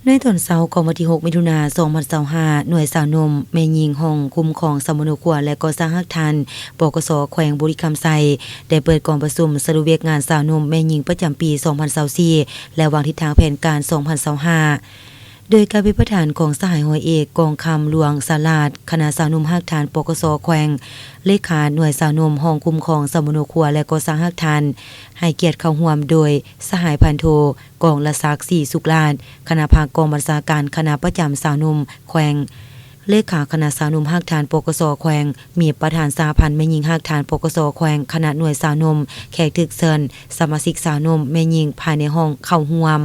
ໃນຕອນເຊົ້າຂອງວັນທີຫົກ ມິຖຸນາ ສອງພັນຊາວຫ້າ, ໜ່ວຍສາວໜຸ່ມແມ່ຍິງຫ້ອງຄຸ້ມຄອງສຳມະໂນຄົວ ແລະ ກໍ່ສ້າງຮາກຖານ ປກສ ແຂວງບໍລິຄຳໄຊ ໄດ້ເປີດກອງປະຊຸມສະຫຼຸບວຽກງານສາວໜຸ່ມແມ່ຍິງປະຈຳປີ ສອງພັນຊາວສີ່ ແລະ ວາງທິດທາງແຜນການ ສອງພັນຊາວຫ້າ ໂດຍການເປັນປະທານຂອງສະຫາຍຮ້ອຍເອກ ກອງຄຳ ຫຼວງສະຫຼາດ, ຄະນະສາວໜຸ່ມຮາກຖານ ປກສ ແຂວງ, ເລຂາໜ່ວຍສາວໜຸ່ມຫ້ອງຄຸ້ມຄອງສຳມະໂນຄົວ ແລະ ກໍ່ສ້າງຮາກຖານ, ໃຫ້ກຽດເຂົ້າຮ່ວມໂດຍ ສະຫາຍພັນໂທ ກອງລະສັກ ສີສຸກລາດ, ຄະນະພັກກອງບັນຊາການຄະນະປະຈຳສາວໜຸ່ມແຂວງ, ເລຂາຄະນະສາວໜຸ່ມຮາກຖານ ປກສ ແຂວງ, ມີປະທານສະຫະພັນແມ່ຍິງຮາກຖານ ປກສ ແຂວງ, ຄະນະໜ່ວຍສາວໜຸ່ມ, ແຂກຖືກເຊີນ, ສະມາຊິກສາວໜຸ່ມແມ່ຍິງພາຍໃນຫ້ອງເຂົ້າຮ່ວມ.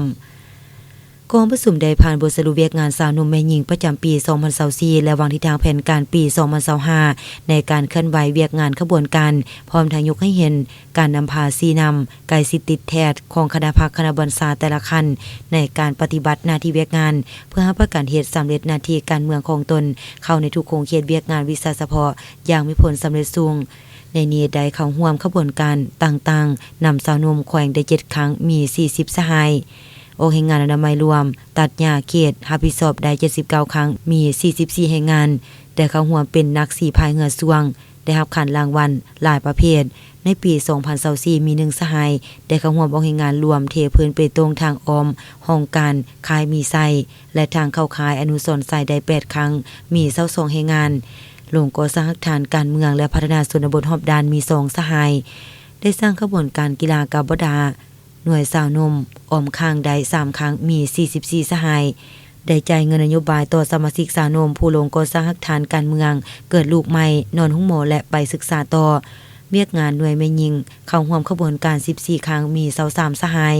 ກອງປະຊຸມໄດ້ຜ່ານບົດສະຫຼຸບວຽກງານສາວໜຸ່ມແມ່ຍິງປະຈຳປີ ສອງພັນຊາວສີ່ ແລະ ວາງທິດທາງແຜນການປີ ສອງພັນຊາວຫ້າ ໃນການເຄື່ອນໄຫວວຽກງານຂະບວນການ, ພ້ອມທັງຍົກໃຫ້ເຫັນການນຳພາຊີ້ນຳໃກ້ຊິດຕິດແທດຂອງຄະນະພັກຄະນະບັນຊາແຕ່ລະຂັ້ນ ໃນການປະຕິບັດໜ້າທີ່ວຽກງານ ເພື່ອຮັບປະກັນເຮັດສຳເລັດໜ້າທີ່ການເມືອງຂອງຕົນ ເຂົ້າໃນທຸກຂົງເຂດວຽກງານວິຊາສະເພາະຢ່າງມີຜົນສຳເລັດສູງ. ໃນນີ້ໄດ້ເຂົ້າຮ່ວມຂະບວນການຕ່າງໆ ນຳສາວໜຸ່ມແຂວງໄດ້ເຈັດຄັ້ງ ມີສີ່ສິບສະຫາຍ. ອອກແຮງງານອະນາໄມລວມ, ຕັດຫຍ້າເຂດ ຮັບຜິດຊອບໄດ້ເຈັດສິບເກົ້າຄັ້ງ ມີສີ່ສິບສີ່ແຮງງານ, ໄດ້ເຂົ້າຮ່ວມເປັນນັກສີພາຍເຮືອຊ່ວງ, ໄດ້ຮັບຂັນລາງວັນຫຼາຍປະເພດ. ໃນປີສອງພັນຊາວສີ່ ມີໜຶ່ງສະຫາຍ ໄດ້ເຂົ້າຮ່ວມອອກແຮງງານລວມເທພື້ນເປຕົງທາງອ້ອມຫ້ອງການຄ້າຍມີໄຊ ແລະ ທາງເຂົ້າຄ້າຍອະນຸສອນໄຊໄດ້ແປດຄັ້ງ ມີຊາວສອງແຮງງານ. ໂຮງກໍ່ສ້າງຮາກຖານການເມືອງ ແລະ ພັດທະນາຊົນນະບົດຮອບດ້ານ ມີສອງສະຫາຍ. ໄດ້ສ້າງຂະບວນການກິລາກາບອດາ ໜ່ວຍສາວໜຸ່ມອ້ອມຂ້າງໄດ້ສາມຄັ້ງ ມີສີ່ສິບສີ່ສະຫາຍ. ໄດ້ຈ່າຍເງິນນະໂຍບາຍຕໍ່ສະມາຊິກສາວໜຸ່ມ ຜູ້ລົງກໍ່ສ້າງຮາກຖານການເມືອງເກີດລູກໃໝ່, ນອນໂຮງໝໍ ແລະ ໄປສຶກສາຕໍ່. ວຽກງານໜ່ວຍແມ່ຍິງເຂົ້າຮ່ວມຂະບວນການສິບສີ່ຄັ້ງ ມີຊາວສາມສະຫາຍ.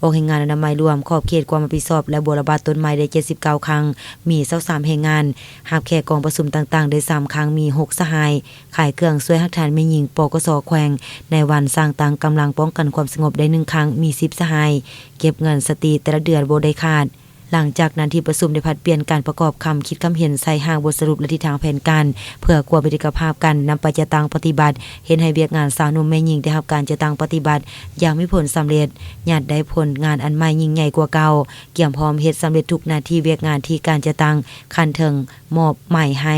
ອອກແຮງງານອະນາໄມລວມຂອບເຂດຄວາມຮັບຜິດຊອບ ແລະ ບົວລະບາດຕົ້ນໄມ້ໄດ້ເຈັດສິບເກົ້າຄັ້ງ ມີຊາວສາມແຮງງານ. ຮັບແຂກກອງປະຊຸມຕ່າງໆໄດ້ສາມຄັ້ງ ມີຫົກສະຫາຍ. ຂາຍເຄື່ອງຊ່ວຍຮາກຖານແມ່ຍິງ ປກສ ແຂວງ ໃນວັນສ້າງຕັ້ງກຳລັງປ້ອງກັນຄວາມສະຫງົບໄດ້ໜຶ່ງຄັ້ງ ມີສິບສະຫາຍ. ເກັບເງິນສະຕິແຕ່ລະເດືອນບໍ່ໄດ້ຂາດ. ຫຼັງຈາກນັ້ນທີ່ປະຊຸມໄດ້ຜັດປ່ຽນການປະກອບຄຳຄິດຄຳເຫັນໃສ່ຮ່າງບົດສະຫຼຸບ ແລະ ທິດທາງແຜນການ ເພື່ອຄວບເອກະພາບກັນນຳໄປຈັດຕັ້ງປະຕິບັດ ເຮັດໃຫ້ວຽກງານສາວໜຸ່ມແມ່ຍິງໄດ້ຮັບການຈັດຕັ້ງປະຕິບັດຢ່າງມີຜົນສຳເລັດ, ຍາດໄດ້ຜົນງານອັນໃໝ່ຍິ່ງໃຫຍ່ກວ່າເກົ່າ, ກຽມພ້ອມເຮັດສຳເລັດທຸກໜ້າທີ່ວຽກງານທີ່ການຈັດຕັ້ງຂັ້ນເທິງມອບໝາຍໃຫ້.